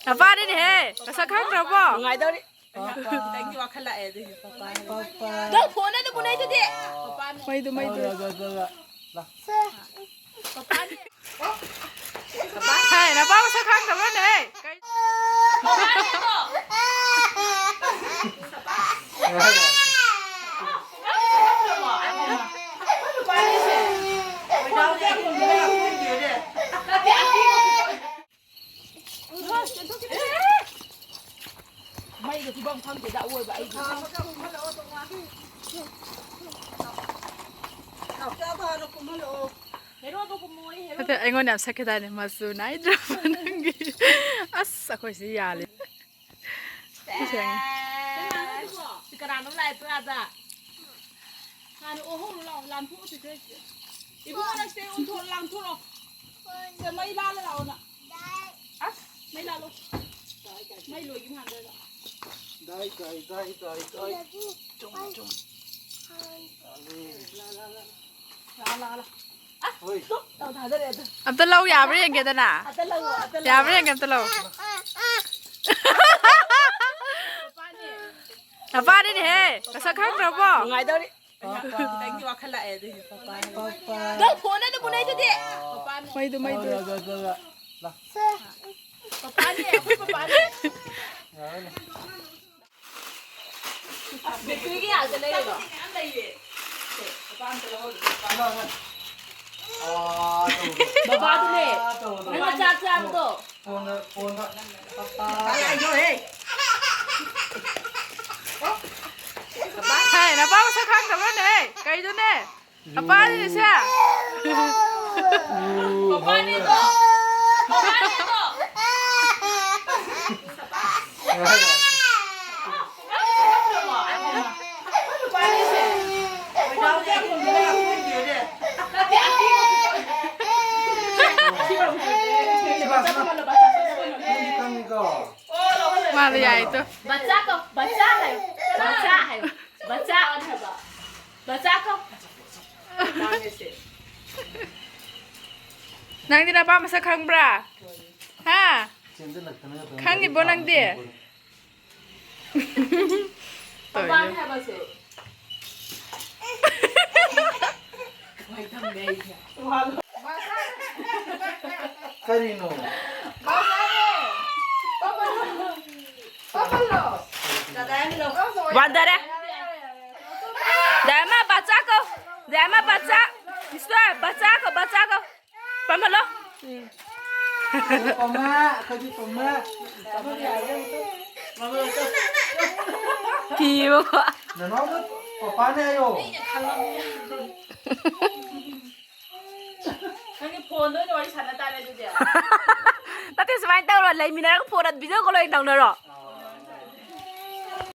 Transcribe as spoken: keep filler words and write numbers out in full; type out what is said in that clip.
ꯅꯄꯥꯅꯤꯅꯦꯍꯦ, ꯃꯁꯛ ꯈꯪꯗ꯭ꯔꯕꯣ? ꯅꯨꯡꯉꯥꯏꯗꯧꯔꯤ꯫ ꯈꯤꯇꯪꯗꯤ ꯋꯥꯈꯜ ꯂꯥꯛꯑꯦ ꯑꯗꯨꯏꯅꯦ ꯄꯄꯥꯅꯦ꯫ ꯄꯄꯥ꯫ ꯅꯪ ꯐꯣꯟ ꯑꯗꯨ ꯄꯨꯅꯩꯗꯨꯗꯤ꯫ ꯄꯄꯥꯅꯦ꯫ ꯃꯩꯗꯨ, ꯃꯩꯗꯨ꯫ ꯂꯥ, ꯂꯥ, ꯂꯥ, ꯂꯥ꯫ ꯄꯄꯥꯅꯦ꯫ ꯍꯥꯏ, ꯅꯄꯥ ꯃꯁꯛ ꯈꯪꯗꯕ꯭ꯔꯅꯦ? ꯀꯩ- ꯄꯄꯥꯅꯦ ꯑꯗꯣ꯫ ꯃꯩꯗꯣ ꯐꯤꯕꯝ ꯈꯪꯗꯦꯗ ꯑꯋꯣꯏꯕ ꯑꯩꯗꯤ꯫ ꯍꯦꯔꯣꯗꯣ ꯀꯨꯝꯃꯣꯌꯦ, ꯍꯦꯔꯣ꯫ ꯑꯗ ꯑꯩꯉꯣꯟꯗ ꯌꯥꯝ ꯁꯛꯀꯦ ꯇꯥꯏꯅꯦ, ꯃꯆꯨ ꯅꯥꯏꯗ꯭ꯔꯕ ꯅꯪꯒꯤ꯫ ꯑꯁ, ꯑꯩꯈꯣꯏꯁꯤ ꯌꯥꯜꯂꯤ꯫ ꯁꯦꯡꯉꯦ꯫ ꯀꯅꯥꯅꯣ ꯂꯥꯛꯑꯦ ꯄꯨꯔꯥꯗ? ꯍꯥꯟꯅ ꯑꯣꯍꯣꯡ ꯂꯥꯎ, ꯂꯥꯟꯊꯣꯛꯑꯁꯤ ꯈꯔ꯫ ꯏꯕꯨꯡꯉꯣ, ꯅꯪ ꯁꯤꯗꯩ ꯑꯣꯟꯊꯣꯛ, ꯂꯥꯟꯊꯣꯛꯑꯣ꯫ ꯁꯤꯗ ꯃꯩ ꯂꯥꯜꯂ ꯂꯥꯛꯑꯣ ꯅꯪ꯫ ꯑꯁ, ꯃꯩ ꯂꯥꯜꯂꯣ꯫ ꯃꯩ ꯂꯣꯏꯈꯤꯕ ꯃꯥꯟꯗ꯭ꯔꯒ꯫ ꯗꯥꯏ, ꯗꯥꯏ, ꯗꯥꯏ, ꯗꯥꯏ, ꯗꯥꯏ꯫ ꯆꯨꯝ, ꯆꯨꯝ꯫ ꯂꯥ, ꯂꯥ, ꯂꯥ꯫ ꯂꯥ, ꯂꯥ, ꯂꯥ꯫ ꯑꯁ, ꯍꯣꯏ꯫ ꯇꯨꯞ ꯇꯧ ꯊꯥꯗꯔꯦ ꯑꯗꯨ꯫ ꯑꯝꯇ ꯂꯧ ꯌꯥꯕ꯭ꯔꯥ ꯌꯦꯡꯒꯦꯗꯅ? ꯑꯝꯇ ꯂꯧ, ꯑꯝꯇ ꯂꯧ꯫ ꯌꯥꯕ꯭ꯔꯥ ꯌꯦꯡꯒꯦ, ꯑꯝꯇ ꯂꯧ꯫ ꯃꯄꯥꯅꯦ꯫ ꯃꯄꯥꯅꯤꯅꯦꯍꯦ, ꯃꯁꯛ ꯈꯪꯗ꯭ꯔꯕꯣ? ꯅꯨꯡꯉꯥꯏꯗꯧꯔꯤ꯫ ꯈꯤꯇꯪꯗꯤ ꯋꯥꯈꯜ ꯂꯥꯛꯑꯦ ꯑꯗꯨꯏꯅꯦ ꯄꯄꯥꯅꯦ꯫ ꯄꯄꯥ꯫ ꯅꯪ ꯐꯣꯟ ꯑꯗꯨ ꯄꯨꯅꯩꯗꯨꯗꯤ꯫ ꯄꯄꯥꯅꯦ꯫ ꯃꯩꯗꯨ, ꯃꯩꯗꯨ꯫ ꯂꯥ, ꯂꯥ, ꯂꯥ, ꯂꯥ꯫ ꯄꯄꯥꯅꯦ, ꯑꯩꯈꯣꯏ ꯄꯄꯥꯅꯦ꯫ ꯌꯥꯔꯅꯤ꯫ ꯕꯦꯀꯔꯤꯒꯤ ꯉꯥꯛꯇ ꯂꯩꯔꯕꯣ? ꯑꯥ, ꯇꯧꯕꯗꯣ꯫ ꯕꯕꯥꯗꯨꯅꯦ꯫ ꯑꯥ, ꯇꯧꯕꯗꯣ꯫ ꯅꯪꯅ ꯆꯥꯛ ꯆꯥꯕꯗꯣ꯫ ꯐꯣꯟꯗ, ꯐꯣꯟꯗ꯫ ꯄꯄꯥ꯫ ꯍꯥꯏ, ꯅꯄꯥ ꯃꯁꯛ ꯈꯪꯗꯕ꯭ꯔꯅꯦ? ꯀꯩꯗꯨꯅꯦ? ꯃꯄꯥꯅꯤꯅꯦ ꯁꯦ꯫ ꯃꯄꯥꯅꯤꯗꯣ꯫ ꯃꯄꯥꯅꯤꯗꯣ꯫ ꯃꯥꯗꯣ ꯌꯥꯏꯗꯣ꯫ ꯕꯆꯥ ꯀꯧ, ꯕꯆꯥ ꯍꯥꯏꯌꯨ, ꯕꯆꯥ ꯍꯥꯏꯌꯨ, ꯕꯆꯥ꯫ ꯕꯆꯥ ꯀꯧ꯫ ꯅꯪꯗꯤ ꯅꯄꯥ ꯃꯁꯛ ꯈꯪꯕ꯭ꯔꯥ? ꯍꯥ? ꯈꯪꯉꯤꯕꯣ ꯅꯪꯗꯤ? ꯃꯄꯥꯟ ꯍꯥꯏꯕꯁꯦ꯫ ꯀꯔꯤꯅꯣ? ꯋꯥꯟꯗꯔꯦ꯫ ꯗꯥꯏꯃ ꯕꯆꯥ ꯀꯧ꯫ ꯗꯥꯏꯃ ꯕꯆꯥ꯫ ꯃꯤꯁꯇꯔ ꯕꯆꯥ ꯀꯧ, ꯕꯆꯥ ꯀꯧ꯫ ꯄꯥꯝꯍꯜꯂꯣ꯫ ꯄꯝꯃ, ꯑꯩꯈꯣꯏꯗꯤ ꯄꯝꯃ꯫ ꯀꯤꯕꯀꯣ꯫ ꯅꯅꯥꯎꯗ ꯄꯄꯥꯅꯦ ꯍꯥꯏꯌꯣ꯫ ꯅꯪꯒꯤ ꯐꯣꯟꯗ ꯑꯣꯏꯅ ꯋꯥꯔꯤ ꯁꯥꯟꯅ ꯇꯥꯔꯦ ꯑꯗꯨꯗꯤ꯫ ꯅꯠꯇꯦ, ꯁꯨꯃꯥꯏꯅ ꯇꯧꯔꯣ, ꯂꯩꯃꯤꯟꯅꯔꯒ ꯐꯣꯟ ꯑꯗꯨ ꯚꯤꯗꯤꯑꯣ ꯀꯣꯜ ꯑꯣꯏꯅ ꯇꯧꯅꯔꯣ꯫